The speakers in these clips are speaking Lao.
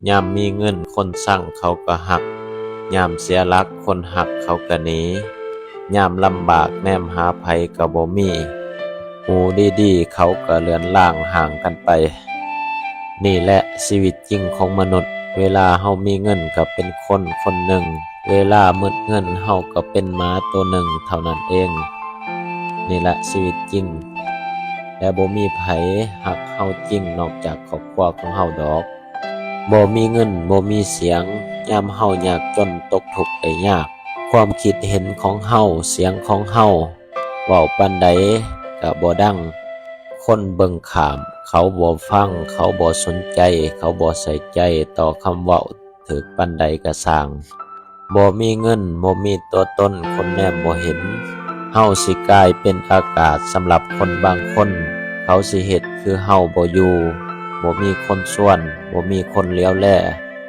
ຍາມມີເງິນຄົນຊັງເຂົາກໍຮັກ, ຍາມເສຍຫຼັກຄົນຮັກເຂົາກໍໜີ, ຍາມລຳບາກແນມຫາໃຜກໍບໍ່ມີ, ໝູ່ດີໆເຂົາກໍເລືອນລາງຫ່າງກັນໄປ. ນີ້ແຫຼະຊີວິດຈິງຂອງມະນຸດ, ເວລາເຮົາມີເງິນກໍເປັນຄົນຄົນໜຶ່ງ, ເວລາໝົດເງິນເຮົາກໍເປັນໝາໂຕໜຶ່ງເທົ່ານັ້ນເອງ. ນີ້ແຫຼະຊີວິດຈິງ, ແລະບໍ່ມີໃຜຮັກເຮົາຈິງນອກຈາກຄອບຄົວຂອງເຮົາດອກ. ບໍ່ມີເງິນບໍ່ມີສຽງ, ຍາມເຮົາຍາກຈົນຕົກທຸກໄດ້ຍາກ, ຄວາມຄິດເຫັນຂອງເຮົາ, ສຽງຂອງເຮົາ ເວົ້າປານໃດກະບໍ່ດັງ. ຄົນເບິ່ງຂ້າມ, ເຂົາບໍ່ຟັງ, ເຂົາບໍ່ສົນໃຈ, ເຂົາບໍ່ໃສ່ໃຈຕໍ່ຄຳເວົ້າ, ຖືກປານໃດກະຊ່າງ. ບໍ່ມີເງິນ, ບໍ່ມີຕົວຕົນ, ຄົນແນມບໍ່ເຫັນ. ເຮົາຊິກາຍເປັນອາກາດສຳລັບຄົນບາງຄົນ, ເຂົາຊິເຮັດຄືເຮົາບໍ່ຢູ່, ບໍ່ມີຄົນຊວນ, ບໍ່ມີຄົນຫຼຽວແລ,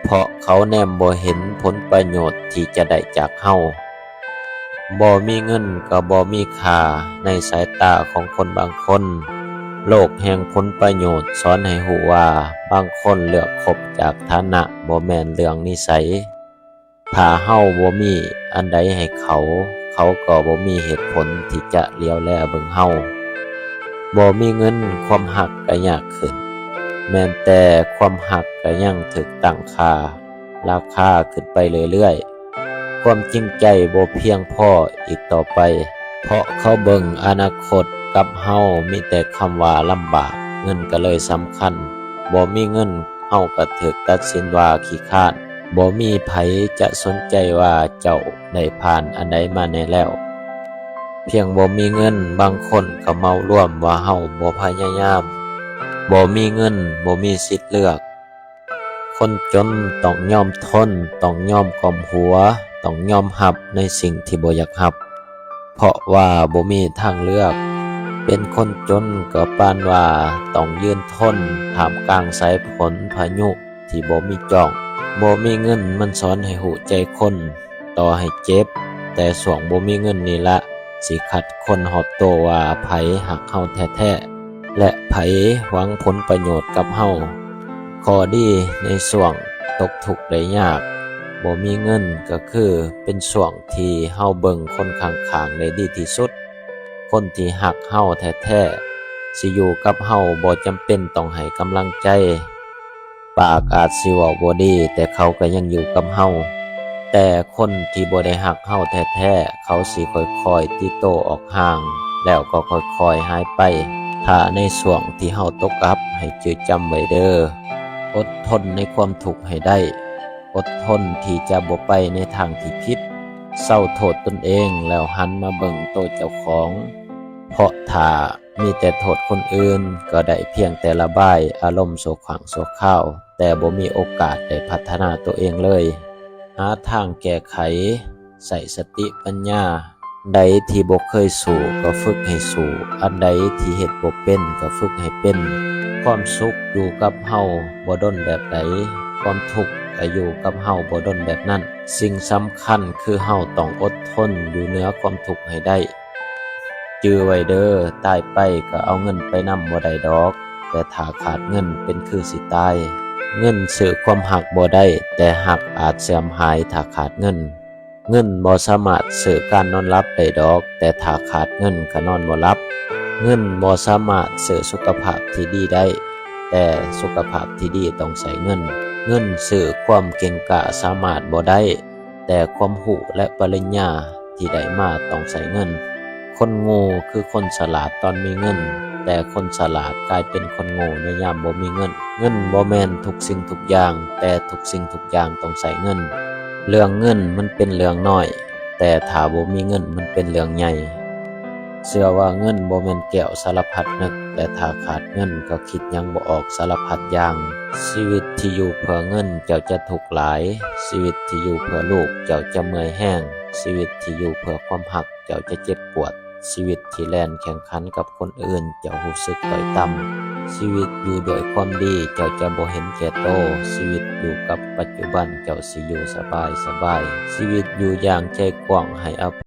ເພາະເຂົາແນມບໍ່ເຫັນຜົນປະໂຫຍດທີ່ຈະໄດ້ຈາກເຮົາ. ບໍ່ມີເງິນກໍບໍ່ມີຄ່າໃນສາຍຕາຂອງຄົນບາງຄົນ. ໂລກແຫ່ງຜົນປະໂຫຍດສອນໃຫ້ຮູ້ວ່າ ບາງຄົນເລືອກຄົບຈາກຖານະ, ບໍ່ແມ່ນເລື່ອງນິໄສ. ຖ້າເຮົາບໍ່ມີອັນໃດໃຫ້ເຂົາ, ເຂົາກໍບໍ່ມີເຫດຜົນທີ່ຈະຫຼຽວແລເບິ່ງເຮົາ. ບໍ່ມີເງິນ, ຄວາມຮັກກໍຍາກຂຶ້ນ, ແມ່ນແຕ່ຄວາມຮັກກໍຍັງຖືກຕັ້ງຄ່າ ລາຄາຂຶ້ນໄປເລື້ອຍໆ. ຄວາມຈິງໃຈບໍ່ພຽງພໍອີກຕໍ່ໄປ, ເພາະເຂົາເບິ່ງອະນາຄົດກັບເຮົາມີແຕ່ຄຳວ່າລຳບາກ, ເງິນກໍເລີຍສຳຄັນ. ບໍ່ມີເງິນ, ເຮົາກໍຖືກຕັດສິນວ່າຂີ້ຄ້ານ. ບໍ່ມີໃຜຈະສົນໃຈວ່າເຈົ້າໄດ້ຜ່ານອັນໃດມາແດ່ແລ້ວ. ພຽງບໍ່ມີເງິນ, ບາງຄົນກໍເໝົາລວມວ່າເຮົາບໍ່ພະຍາຍາມ. ບໍ່ມີເງິນ, ບໍ່ມີສິດເລືອກ. ຄົນຈົນຕ້ອງຍອມທົນ, ຕ້ອງຍອມກ້ມຫົວ, ຕ້ອງຍອມຮັບໃນສິ່ງທີ່ບໍ່ຢາກຮັບ, ເພາະວ່າບໍ່ມີທາງເລືອກ. ເປັນຄົນຈົນກໍປານວ່າຕ້ອງຢືນທົນທ່າມກາງສາຍຝົນພາຍຸທີ່ບໍ່ມີຈ້ອງ. ບໍ່ມີເງິນມັນສອນໃຫ້ຮູ້ໃຈຄົນ, ຕໍ່ໃຫ້ເຈັບ, ແຕ່ຊ່ວງບໍ່ມີເງິນນີ້ລະ ຊິຄັດຄົນຮອບໂຕວ່າໃຜຮັກເຮົາແທ້ໆ ແລະ ໃຜຫວັງຜົນປະໂຫຍດກັບເຮົາ. ຂໍ້ດີໃນຊ່ວງຕົກທຸກໄດ້ຍາກ, ບໍ່ມີເງິນກໍຄືເປັນຊ່ວງທີ່ເຮົາເບິ່ງຄົນຂ້າງໆໄດ້ດີທີ່ສຸດ. ຄົນທີ່ຮັກເຮົາແທ້ໆ ຊິຢູ່ກັບເຮົາ, ບໍ່ຈຳເປັນຕ້ອງໃຫ້ກຳລັງໃຈ. ປາກອາດຊິເວົ້າບໍ່ດີ, ແຕ່ເຂົາກໍຍັງຢູ່ກັບເຮົາ. ແຕ່ຄົນທີ່ບໍ່ໄດ້ຮັກເຮົາແທ້ໆ, ເຂົາຊິຄ່ອຍໆຕີໂຕອອກຫ່າງ, ແລ້ວກໍຄ່ອຍໆຫາຍໄປ. ຖ້າໃນຊ່ວງທີ່ເຮົາຕົກອັບ, ໃຫ້ຈື່ຈຳໄວ້ເດີ້, ອົດທົນໃນຄວາມທຸກໃຫ້ໄດ້, ອົດທົນທີ່ຈະບໍ່ໄປໃນທາງທີ່ຜິດ. ເຊົາໂທດຕົນເອງ, ແລ້ວຫັນມາເບິ່ງໂຕເຈົ້າຂອງ, ເພາະຖ້າ ມີແຕ່ໂທດຄົນອື່ນ, ກໍໄດ້ພຽງແຕ່ລະບາຍອາລົມຊົ່ວຄັ້ງຊົ່ວຄາວ, ແຕ່ບໍ່ມີໂອກາດໄດ້ພັດທະນາຕົວເອງເລີຍ. ຫາທາງແກ້ໄຂ, ໃຊ້ສະຕິປັນຍາ. ໃດທີ່ບໍ່ເຄີຍສູ້ກໍຝຶກໃຫ້ສູ້, ອັນໃດທີ່ເຮັດບໍ່ເປັນກໍຝຶກໃຫ້ເປັນ. ຄວາມສຸກຢູ່ກັບເຮົາບໍ່ດົນແບບໃດ, ຄວາມທຸກກໍຢູ່ກັບເຮົາບໍ່ດົນແບບນັ້ນ. ສິ່ງສຳຄັນຄືເຮົາຕ້ອງອົດທົນຢູ່ເໜືອຄວາມທຸກໃຫ້ໄດ້. ຈື່ໄວ້ເດີ້, ຕາຍໄປກໍເອົາເງິນໄປນຳບໍ່ໄດ້ດອກ, ແຕ່ຖ້າຂາດເງິນເປັນຄືຊິຕາຍ. ເງິນຊື້ຄວາມຮັກບໍ່ໄດ້, ແຕ່ຮັກອາດເສື່ອມຫາຍຖ້າຂາດເງິນ. ເງິນບໍ່ສາມາດຊື້ການນອນຫຼັບໄດ້ດອກ, ແຕ່ຖ້າຂາດເງິນກໍນອນບໍ່ຫຼັບ. ເງິນບໍ່ສາມາດຊື້ສຸຂະພາບທີ່ດີໄດ້, ແຕ່ສຸຂະພາບທີ່ດີຕ້ອງໃຊ້ເງິນ. ເງິນຊື້ຄວາມເກັ່ງກ້າສາມາດບໍ່ໄດ້, ແຕ່ຄວາມຮູ້ ແລະ ປະລິນຍາທີ່ໄດ້ມາຕ້ອງໃຊ້ເງິນ. ຄົນໂງ່ຄືຄົນສະຫຼາດຕອນມີເງິນ, ແຕ່ຄົນສະຫຼາດກາຍເປັນຄົນໂງ່ໃນຍາມບໍ່ມີເງິນ. ເງິນບໍ່ແມ່ນທຸກສິ່ງທຸກຢ່າງ, ແຕ່ທຸກສິ່ງທຸກຢ່າງຕ້ອງໃຊ້ເງິນ. ເລື່ອງເງິນມັນເປັນເລື່ອງນ້ອຍ, ແຕ່ຖ້າບໍ່ມີເງິນມັນເປັນເລື່ອງໃຫຍ່. ເຊື່ອວ່າເງິນບໍ່ແມ່ນແກ້ວສາລະພັດນຶກ, ແຕ່ຖ້າຂາດເງິນກໍຄິດຫຍັງບໍ່ອອກສາລະພັດຢ່າງ. ຊີວິດທີ່ຢູ່ເພື່ອເງິນເຈົ້າຈະທຸກຫຼາຍ, ຊີວິດທີ່ຢູ່ເພື່ອລູກເຈົ້າຈະເມື່ອຍແຮງ, ຊີວິດທີ່ຢູ່ເພື່ອຄວາມຮັກເຈົ້າຈະເຈັບປວດ, ຊີວິດທີ່ແລ່ນແຂ່ງຂັນກັບຄົນອື່ນເຈົ້າຮູ້ສຶກດ້ອຍຕ່ຳ. ຊີວິດຢູ່ດ້ວຍຄວາມດີເຈົ້າຈະບໍ່ເຫັນແກ່ໂຕ, ຊີວິດຢູ່ກັບປັດຈຸບັນເຈົ້າຊິຢູ່ສະບາຍສະບາຍ. ຊີວິດຢູ່ຢ່າງໃຈກວ້າງໃຫ້ອະໄພ